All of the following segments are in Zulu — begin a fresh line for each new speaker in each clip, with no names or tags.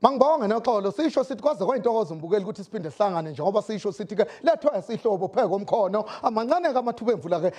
Mangibonge noxolo sisho sithi kwaze kwayintokozo mbukeli ukuthi siphinde sihlangane njengoba sisho sithi ke lethwa esihlobo pheko omkhono amancane ke amathuba emvula ke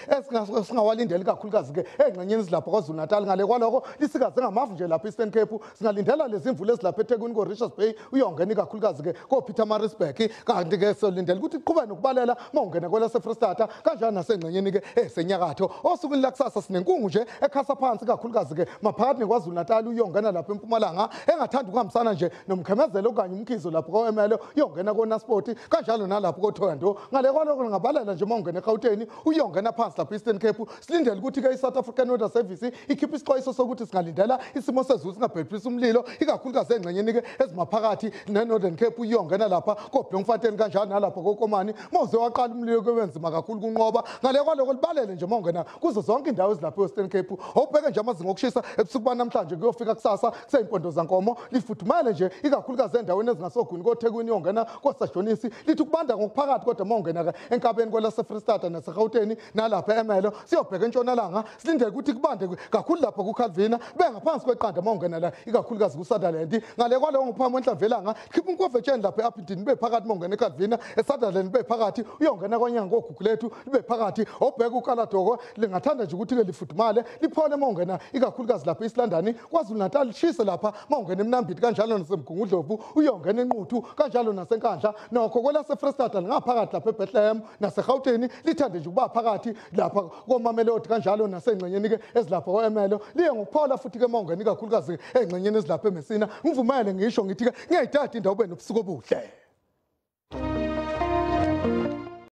esingawalindeli kakhulukazi ke engxenyeni ezilapha KwaZulu Natal. Ngale kwaloko lisikaze ngamafu nje lapha Eastern Cape, singalindela lezi imvula ezilapha eThekwini ko Richards Bay, uyongena ikakhulukazi ke ko Pietermaritzburg, kanti ke solindela ukuthi iqhubeke nokubalela mawungena kwelase Freystata kanjalo nasengxenyeni ke esenyakatho. Osukwini lakusasa sinenkungu nje ekhasa phansi kakhulukazi ke maphakathi neKwaZulu Natal, uyongena lapha eMpumalanga engathanda ukuhambisana nje nomkhemezelo okanye umkhizo lapho ko-Emelo, uyongena koNaspoti kanjalo nalapho koThoyando. Ngale kwaloko ngabalela nje mawungena eGauteng, uyongena phansi lapho Eastern Cape. Silindele ukuthi ke i-South African Weather Service ikhiphe isixwayiso sokuthi singalindela isimo sezulu singabhebhisa umlilo ikakhulukazi engxenyeni ke ezimaphakathi ne-Northern Cape, uyongena lapha koBloemfontein kanjalo nalapho koKomani. Mawuze waqala umlilo kube nzima kakhulu kunqoba. Ngale kwaloko libalele nje mawungena kuzo zonke indawo ezilapho e-Western Cape. Awubheke nje amazinga okushisa ebusuku banamhlanje kuyofika kusasa kuseyimpondo zankomo, lifudumale nje ikakhulukazi endaweni ezingasogwini koThekwini, uyongena koSajonisi, lithi kubanda ngokuphakathi, kodwa mawungena ke enkabeni kwelase-Freystata naseGauteng nalapha eMelo. Siyobheka entshonalanga, silindele ukuthi kubande kakhulu lapha kuCalvina, bengaphansi kweqanda mawungena la ikakhulukazi kuSutherland. Ngale kwalowo ngaphambi kwenhlamvelanga khipha umkovetsheni lapha e-Upington ibe phakathi mawungena eCalvina, eSutherland ibe phakathi, uyongena kwaNyanga koGugulethu libe phakathi. Obheka uKaladoko lingathanda nje ukuthi-ke lifudumale liphole mawungena ikakhulukazi lapha eEast London. KwaZulu Natal lishise lapha mawungena eMnambithi kanjalo naseMgungundlovu, uyongena eNquthu kanjalo naseNkandla. Nokho kwelase-Freystata lingaphakathi lapha eBethlehem naseGauteng, lithande nje ukuba phakathi lapha koMamelodi kanjalo nasengxenyeni-ke ezilapha ko-Emelo, liye ngokuphola futhi-ke mawungena ikakhulukazi engxenyeni ezilapha eMessina. Ngivumele ngisho ngithi-ke ngiyayidada indawo ube nobusuku obuhle.